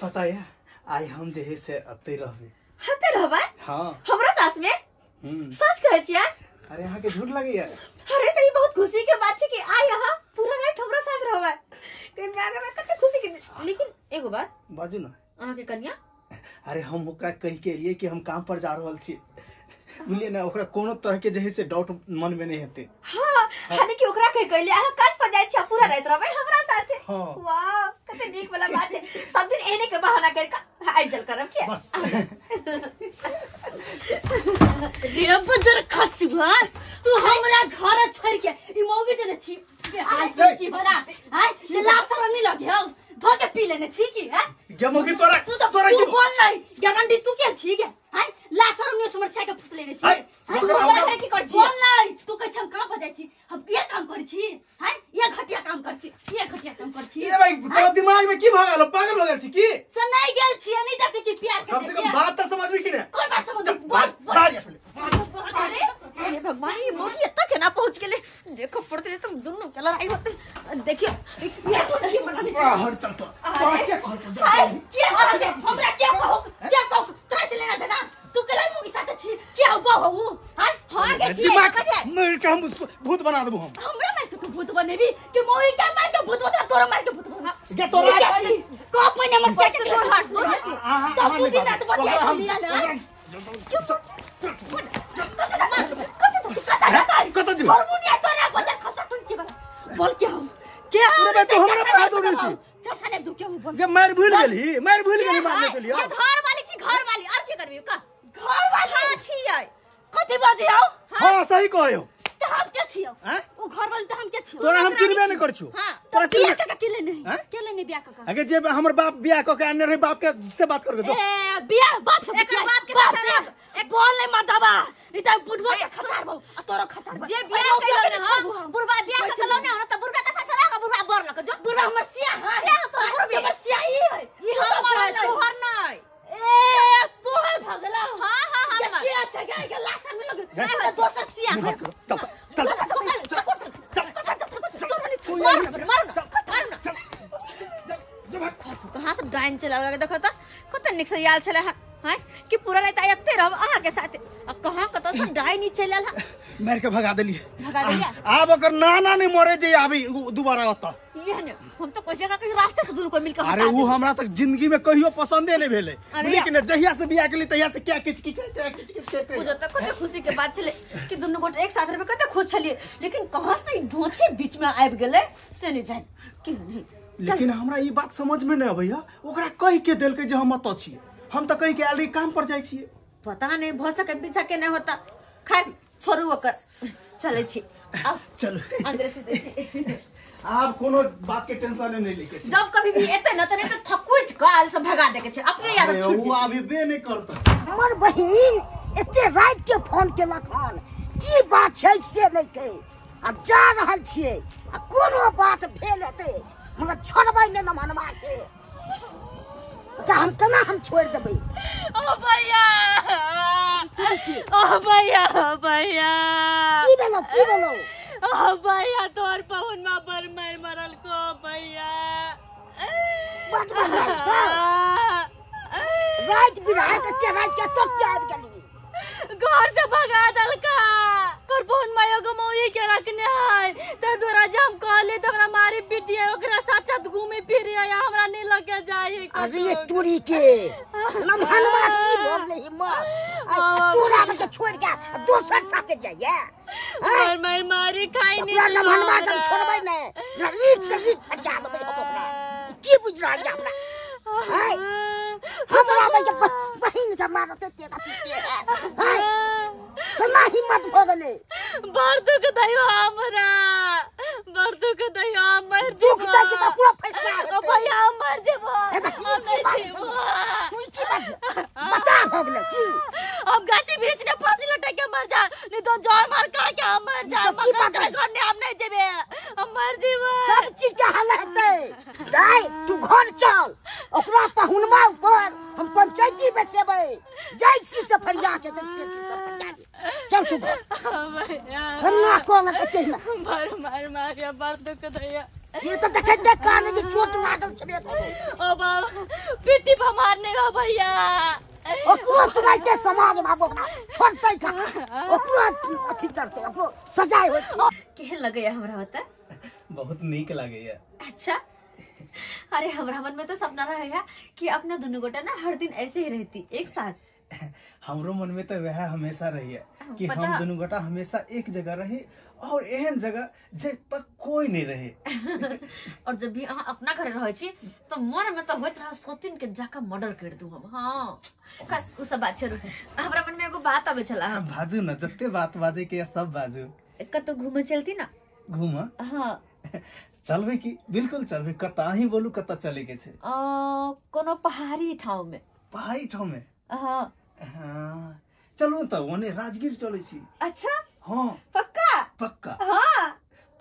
पता है आई हम जे है से अते रहबे। हते रहबे? हां हमरा पास में? सच कहै छियै? अरे अहाँ के झूठ लगैया। अरे त ई बहुत खुशी के बात छै कि आई अहाँ पूरा रात हमरा साथ रहबे। कन्या में कते खुशी के। लेकिन एगो बात बाजू ना, अहाँ के कन्या? अरे हम ओकरा कह के एलियै कि हम काम पर जा रहल छी, बुझलियै ना? ओकरा कोनो तरह के जे है से डाउट मन में नहीं हेतै। हां, हालांकि ओकरा कह कहलियै अहाँ काज पर जाइ छी पूरा रात रहबै हमरा साथे। हाँ। वाह कते नीक वाला बात छै। सब दिन एहने के बहाना कर के आबि जल करब के बस। रे बजर खसुआ, तू हमरा घर छोड़ के ई मौगी जने छी की भला हाय ले ला शरम नहीं लगे हौ, धो के पी लेने छी की हैं? गे मौगी तोरा तू तो तोरा तू बोल नहीं गारंटी तू के छी गे हैं? ला शरम नहीं समस्या के फुस लेने छी। तू हमरा की कर छी? बोल नहीं तू कहै छी हम कहां बजाय छी, हम ये काम करै छी हैं? ये घटिया काम कर छी, ये घटिया काम कर छी। ए भाई तोरा दिमाग में की भ गेल? पागल भ गेल छी की? से नहीं गेल छी, नहीं देखै छी प्यार के। कम से कम बात त समझबी की ने? कोन बात समझ? बोल बोल। अरे हे भगवान, ये मौगी एत्ता केना पहुंच गेले? देखो पड़ते तुम दोनों के लड़ाई होते। देखियो हर चल तो तोरा के कहल के हमरा के कहू के कहू तोरा से लेना देना? तू केला मौगी साथे छी के हो बो हो हां? हां के छी मर के हम भूत बना देबो। हम हमरा मार के तू भूत बनेबी के मौगी के मार के भूत बना? तोरा मार के भूत बना के तोरा को पहिने मर के तोर हाथ तोर हाथ तो तू दिन रात बतिया छली ना। कत जेबी? हारमोनिया तोरा बजर खसटुन के बना बोल के हम के अरे बे तू हमरा पर हाथ उड़ै छी। चल साले दू के बोल गे मार भूल गेली, मार भूल गेली मारने चलियो। ये घर वाली छी, घर वाली और की करबी का? घर वाली हां छियै। कथि बजियौ? हां सही कहयो। त हम के छियौ? उ घर वाली त हम के छियौ? तोरा हम चिन्हबे नै कर छियौ। तोरा बियाह क के लेने के लेने बियाह क अगे जे हमर बाप बियाह क के आने रहे बाप के से बात करके जो ए बियाह बाप से एकर बाप के साथ रह एक बोल नहीं मर्दाबा नहीं त बुढ़वा के खसार बहु आ तोरो खसार जे बियाह कइलो ने हां बुढ़वा बियाह क कलो ने त बुढ़वा के साथ रह बुढ़वा बर लक जो बुढ़वा हमर सिया है सिया तोर बुढ़वे हमर सिया ई है ई हमर है तोहर नै। ए तू है भगला। हां हां हमर के अच्छा गए के लासन में लग दोसर सिया है। चल चल चल मारू ना मारू ना मारू ना। कहां से डाइन चलावे लगे देखो त कत निक से याल छले हां कि पूरा रात आयते रहब अहाँ के साथ आ कहां कत से डाइन चलल है। मार के भगा देलिए, भगा देलिए। आब ओकर नाना नहीं मरे जे आबी दोबारा ओत। ये ने हम तो कोशिश करा रास्ते से दूर को मिल के। अरे उ हमरा तक जिंदगी में कहियो पसंदे नहीं भेले, लेकिन जहिया से बियाह केली तहिया से क्या किच किच क्या किच किच करते। पूजा त कते खुशी के बात छले कि दुनु गोटे एक साथ रहबे कते खुश छलिए, लेकिन कहां से ई धोछे बीच में आबि गेले से नहीं जान कि। लेकिन हमरा ई बात समझ में नहीं अबैया ओकरा कह के देलकै जे हम अत छियै, हम त कह के आयल रही काम पर जाइ छियै। पता नहीं भ सके पीछा के नहीं होता। खैर छोड़ू ओकर, चलै छी अब चलो अंदर से दै छी। आप कोनो बात के टेंशन नहीं लेके छी। जब कभी भी एते न त नहीं त थकुच काल से भगा दे के छै अपने याद छूट उ अभी बे नहीं करता। हमर बहिन एते रात के फोन केलक हन, की बात छै से नहीं कहे। आ जा रहल छियै आ कोनो बात भेल हेतै मगर छोड़बै नहि न मनवा के। तो हम केना हम छोड़ देबै? ओ भैया ओ भैया भैया की भेलौ की भेलौ? ओ भैया तोर पहुनमा पर मार मरल को भैया। बड मरल रात बिरात एते रात के तो आबि गेली घर से भगा दलका। पर पहुन मायो गो मौई के रखने है त तोरा जे हम कहले त हमरा मारी पिटिए ओकरा साथ साथ घूमे फिरे या हमरा नहीं लगे जाए। अरे ये तुरी के नमहनवा की बोल हिम्मत तोरा के छोड़ के दोसर साथे जाइए। मार मार मारी खाई नहीं ओकरा नमहनवा के छोड़बै नै जरा ईट से ईट फटका देबै हम ओकरा। की बुझ रहल छै हमरा? हाय हमरा के बहिन के मारते ते पीटे है। हाय केना हिम्मत भ गेलै? बड़ दुख दैयो हमरा, बड़ दुख दैयो। मर जेबो दुख दै छै त पूरा फैसला हेतै। ओ भैया मर जेबो। हे त की बात छै? तू की बात बता भ गेलै की? हम गाछी बीच ने फांसी लटक के मर जा नहीं तो जान मार का के हम मर जा। मगर घर ने हम नहीं जेबे, हम मर जेबो। सब चीज के हल हेतै। दाइ तू घर चल, ओकरा पहुनमा ऊपर हम पंचायती बैसेबै। जाइ छी से फरिया के से फरिया के चल तू घर। भैया कन्ना कोन एते ना मार मार मारिया बड़ दुख दैया। से तो देखै देख काने जे चोट लागल छले। ओ बाबा पिट्टी पर मारने बा भैया। ओकरो तुरंते समाज बाबू ओकरा छोड़तै का, ओकरो अथी करतै, ओकरो सजाय होय छै। केहन लगैया हमरा होता? बहुत नीक लगैया। अच्छा, अरे हमरा मन में तो सपना रहेगा कि अपना दोनों गोटा ना हर दिन ऐसे ही रहती एक साथ। हमरो मन में तो वह हमेशा रही है कि हम दोनों गोटा हमेशा एक जगह रहे और एहन जगह जे तक कोई नहीं रहे। और जब भी अहाँ अपना घर रहे छी तो मन में तो होइत रह सोतिन के जाका मर्डर कर दू हम। हां उ सब बात छोड़ू, हमरा मन में एगो बात आवे छला। बाजू ना, जत्ते बात बाजे के सब बाजू। कतौ घूमे चलती ना? घूम? हां चलबे की, बिल्कुल चलबे। कता ही बोलू कता चले के छे? कोनो पहाड़ी ठाव में। पहाड़ी ठाव में? हां हां चलू त ओने राजगीर चलै छी। अच्छा हां पक्का? पक्का। हां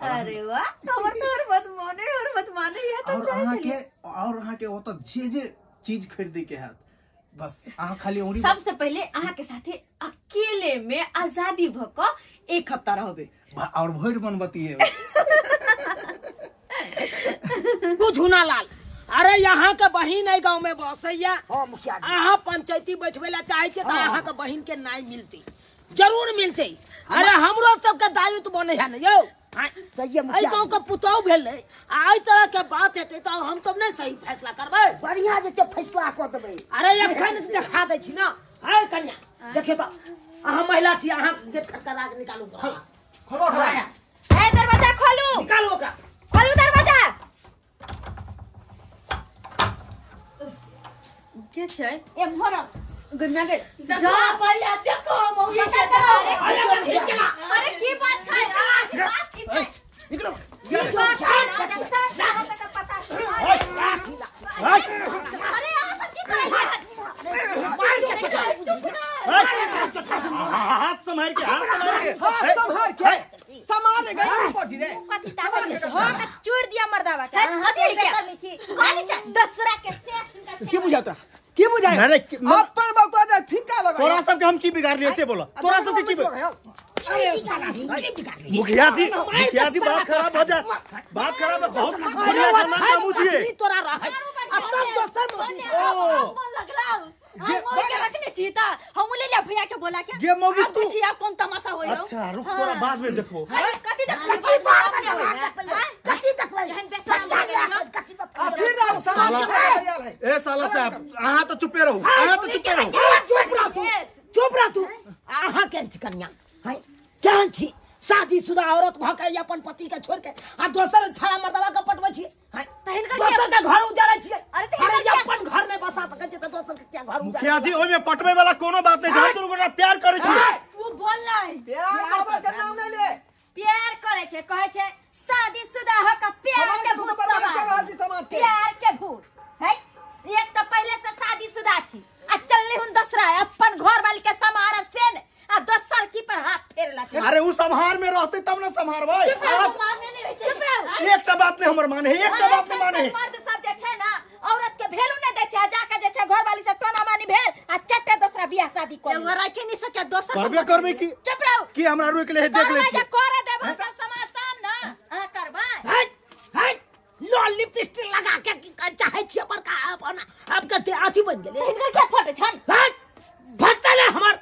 अरे वाह, हमर तो और मत माने और मत माने यह तो और चाहे अहाँ चलिए। के और अहाँ के ओत जे जे चीज खरीदे के हाथ बस अहाँ खाली ओरी। सबसे पहले अहाँ के साथे अकेले में आजादी भ क एक हफ्ता रहबे और भरि मन बतिए। तू झूना लाल, अरे यहाँ के बहिन है गांव में बसैया। हां मुखिया जी, अहाँ पंचायती बैठवे ला चाहे छे त अहाँ के बहिन के नाई मिलती, जरूर मिलते। अरे हमरो सबके दायित्व बने है न यो। सही है मुखिया। गांव के पुतहु भेलै आ एहि तरह के बात हेतै त हम सब नहीं सही फैसला करबै। बढ़िया जेते फैसला क देबै। अरे एखन देखा दै छी ना। है कन्या देखियो त अहाँ महिला छी, अहाँ गेट खटखड़ा के निकालू। खोलो ए दरवाजा खोलू, निकालू ओकरा, खोलू दरवाजा। के छै ए मोर गन्ना के जा भैया देखो मौगी के। अरे की बात छै? बात की छै? निकलो। की बात छै? पता अरे अहाँ सब की करै हाथ संभाल के, हाथ संभाल के, हाथ संभाल के समारे गई पड़ी रे। कथी ताकत हो के चूर दिया मर्दावा के। कथी के कथी छै दसरा के सेठ हिनका की बुझाता? की बुझाय? अपन बाबू तो फीका लगा। तोरा सब के हम की बिगाड़ लियो से बोलो, तोरा सब के की? मुखिया जी, मुखिया जी बात खराब हो जा, बात खराब है बहुत। बढ़िया खानदान का मुझे तोरा रहे अब सब दोसर मोदी। ओ मन लगला हम मोर के रखने छी त हम ले लिया भैया के बोला के गे मौगी तू देखिया कौन तमाशा होय। अच्छा रुक, तोरा बाद में देखो। अरे कथि देखबै? कथि देखबै? जहन बेसरम लागल कथि? साला ए साला साहब अहाँ तो चुपे रहू, अहाँ तो चुपे रहू। चुप रह तू, चुप रह तू। अहाँ केहन छी कन्या? हैं केहन छी? शादीशुदा औरत भ के अपन पति के छोड़ के आ दोसर छड़ा मर्दवा के पटबै छी। हैं दोसर के घर उजाड़ै छी। अरे अपन घर नहीं बसा सकै छी त दोसर के क्या घर उजाड़ै? मुखिया जी ओइ में पटबै वाला कोनो बात नहीं छै, हम दुनू गोटा प्यार करै छी। तू बोल नै, प्यार बाबा के नाम नै ले। प्यार करै छै, कहै छै शादीशुदा हो के प्यार के भूत समाज के प्यार के भूत है। एक तो पहले से शादीशुदा छी आ चलले हुन दोसरा अपन घर वाली के समारब से न आ दोसर की पर हाथ फेरला छै। अरे उ सम्हार में रहते तब ना सम्हारबै। चुप रह, मारने नहीं होइ छै। चुप रह, एकटा बात नहीं हमर माने, एकटा बात नहीं माने। मर्द सब जे छै ना औरत के भेलू नै दै छै, जाके जे छै घर वाली से टोना मानी भेल आ चट्टे दोसरा बियाह शादी कर एगो राखे नहीं सके दोसर करबे करबे की? चुप रह, की हमरा रोक ले देख ले छी। करे देब हम सब समाजताम ना अहाँ करबै। हट हट, लो लिपस्टिक लगा के की चाहे छी बड़का अपन अब के अथी बन गेलै। हिनकर के फोटो छन? हट भरते ने हमर।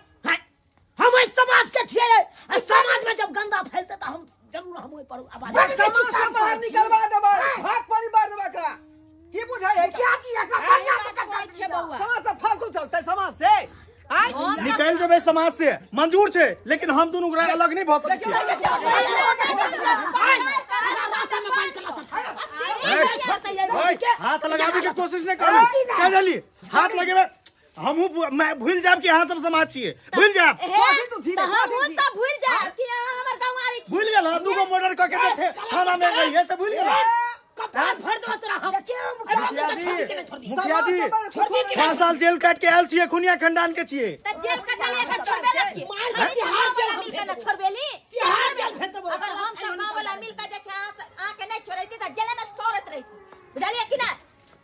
हम समाज के छियै, समाज में जब गंदा फैलते त हम जरूर हम ओइ पर आवाज समाज से बाहर निकलवा देबै, भाग परिवार देबै का की बुझाय है? मुखिया जी एकरा बढ़िया से छै बौआ। समाज से फालतू चलतै समाज से। आय निकल जेबै समाज से मंजूर छै, लेकिन हम दुनू गोटा अलग नहीं भ सकै छियै। हाथ लगाबे के कोशिश नहीं करू, कह देली हाथ लगेबै हमहू मैं भूल जाब कि अहाँ सब समाज छियै, भूल जाब। हमहू सब भूल जाब कि अहाँ हमर गंवारी छी। भूल गेल हम दूगो मर्डर क के देखे थाना में गई है से भूल गेल। कपार फोड़ देबो तोरा हम। मुखिया जी 6 साल जेल काट के आयल छियै, खुनिया खानदान के छियै। त जेल कटलियै त छोड़बे की? तिहार जेल मिल के न छोड़बेली? तिहार जेल भेज देबो। अगर हम सब गांव वाला मिल के जे छै अहाँ के नहीं छोड़ैती त जेल में सड़त रहिती, बुझलियै कि ना?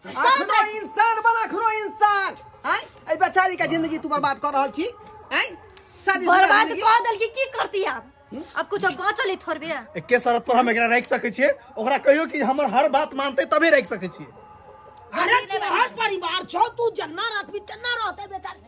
अखनो इंसान बना, अखनो इंसान। आय ए बेचारी के जिंदगी तू बर्बाद कर रहल छी। आय शादी बर्बाद क देल की करती आप? अब कुछ बाँचल है थोड़बे। एके शरत पर हम एकरा राखि सकै छियै, ओकरा कहियो कि हमर हर बात मानते तबे राखि सकै छियै। अरे तोहर परिवार छौ, तू जन्ना राखबी तना रहते बेचारे,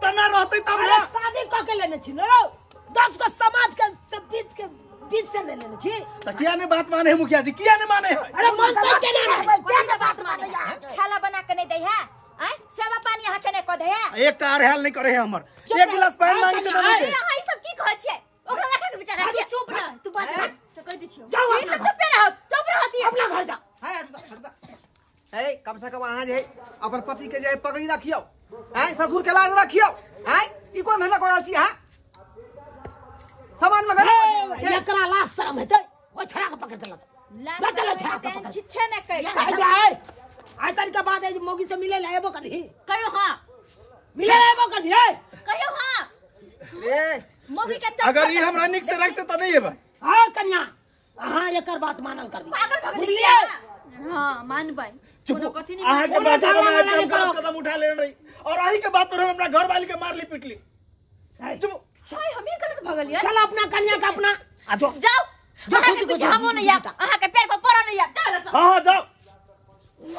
तना रहते तब ना। शादी क के लेने छी न रो, 10 गो समाज के सब बीच के बीच से ले लेने छी। त किया ने बात माने है मुखिया जी, किया ने माने है? अरे मानते केना रहबै, केना बात माने है? खाना बना के नहीं दै है, आय सेवा पानी अहाँ के नहीं क दै है। एकटा आर हेल नहीं करे है हमर, एक गिलास पानी मांगे छै त नहीं दे। अहाँ ई सब की कहै छियै? ओकरा राखै के बेचारा अरे चुप रह तू, बात से कह दै छियौ। जाओ ई त चुपे रहो, चुप रहती अपना घर जा। हाय हट जा, ए कम से कम अहाँ जे अपन पति के जे पगड़ी रखियौ, आय ससुर के लाज रखियौ। आय ई कोन धंधा कर रहल छी अहाँ? समाज में गलत एकरा लाज शरम हेतै, ओ छड़ा के पकड़ देलक। लाज छड़ा के पकड़ छिछे न कर जाय। आय तरीका बात है, मौगी से मिले लाएबो कभी कहियो। हां मिले लाएबो कभी कहियो। हां ए मौगी के अगर ई हमरा निक से रखते त नहीं एबै। हां कन्या, अहाँ एकर बात मानल कर पागल भगल बुझलियै? हां मानबै, कोनो कथि नहीं। अहाँ के बात पर कदम उठा लेन रही और अही के बात पर हम अपना घर वाली के मारली पिटली। चुप हाय, हमें गलत भगल यार। चल अपना कन्या का अपना आ जाओ, जाओ अहाँ के पीछे हमो नहीं आब, अहाँ के पैर पर पड़ो नहीं आब। चल हां हां जाओ।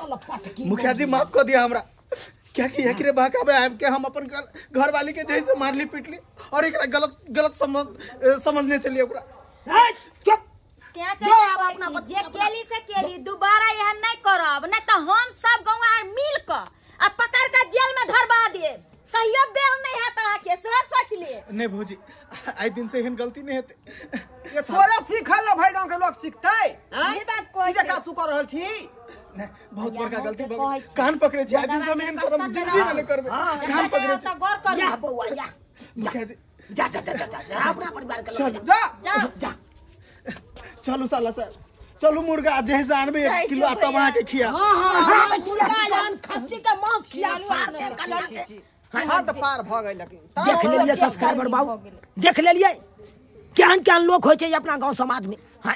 लपट मुखिया जी माफ कर दिया हमरा, क्या कि एकरे बहकावे आब के हम अपन घर वाली के जैसे मारली पिटली और एकरा गलत गलत समझने चलिए ओकरा। चुप क्या चल जे केली से केली, दोबारा एहन नहीं करब, नहीं तो हम सब गौआ मिल क आ पकड़ के जेल में धरवा देब। कहियो बेल नहीं है अहाँ के, सोच ले। नहीं भौजी, आइ दिन से एहन गलती नहीं हेतै। ये तोरे सीखल न भाई गांव के लोग सीखतै। ई बात कहै ई का तू कर रहल छी? नहीं, बहुत बड़का गलती भ गेल। कान पकड़े छी, आइ दिन से हम एहन करब जिंदगी में नहीं करबै। कान पकड़े छी। गौर कर या बौआ या मुखिया जी, जा जा जा जा जा अपना परिवार के चल जा जा जा। चलू साला साहब, चलू मुर्गा जे से आनबे 1 किलो आ तब अहाँ के खिया। हां हां मुर्गा आन, खस्सी के मांस खिया सार के कन्या के हाथ पार भ गेल। लेकिन देख लेलियै सब्सक्राइबर बाबू, देख लेलियै केहन केहन लोग होइ छै अपना गांव समाज में। हां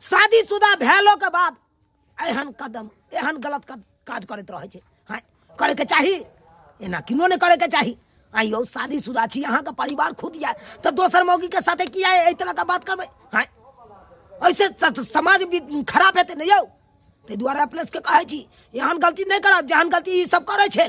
शादीशुदा भेलो के बाद एहन कदम, एहन गलत काज करैत रहै छै। हां करे के चाही, एना किनो नहीं करे के चाही। आइयो शादीशुदा छी, अहाँ के परिवार खुद या तो दोसर मौगी के साथे किया एहि तरह का बात करबै? हां ऐसे समाज भी खराब हेतै ने यौ। ताहि दुआरे अपने सबके कहै छी एहन गलती नहीं करब, जेहन गलती ई सब करै छै।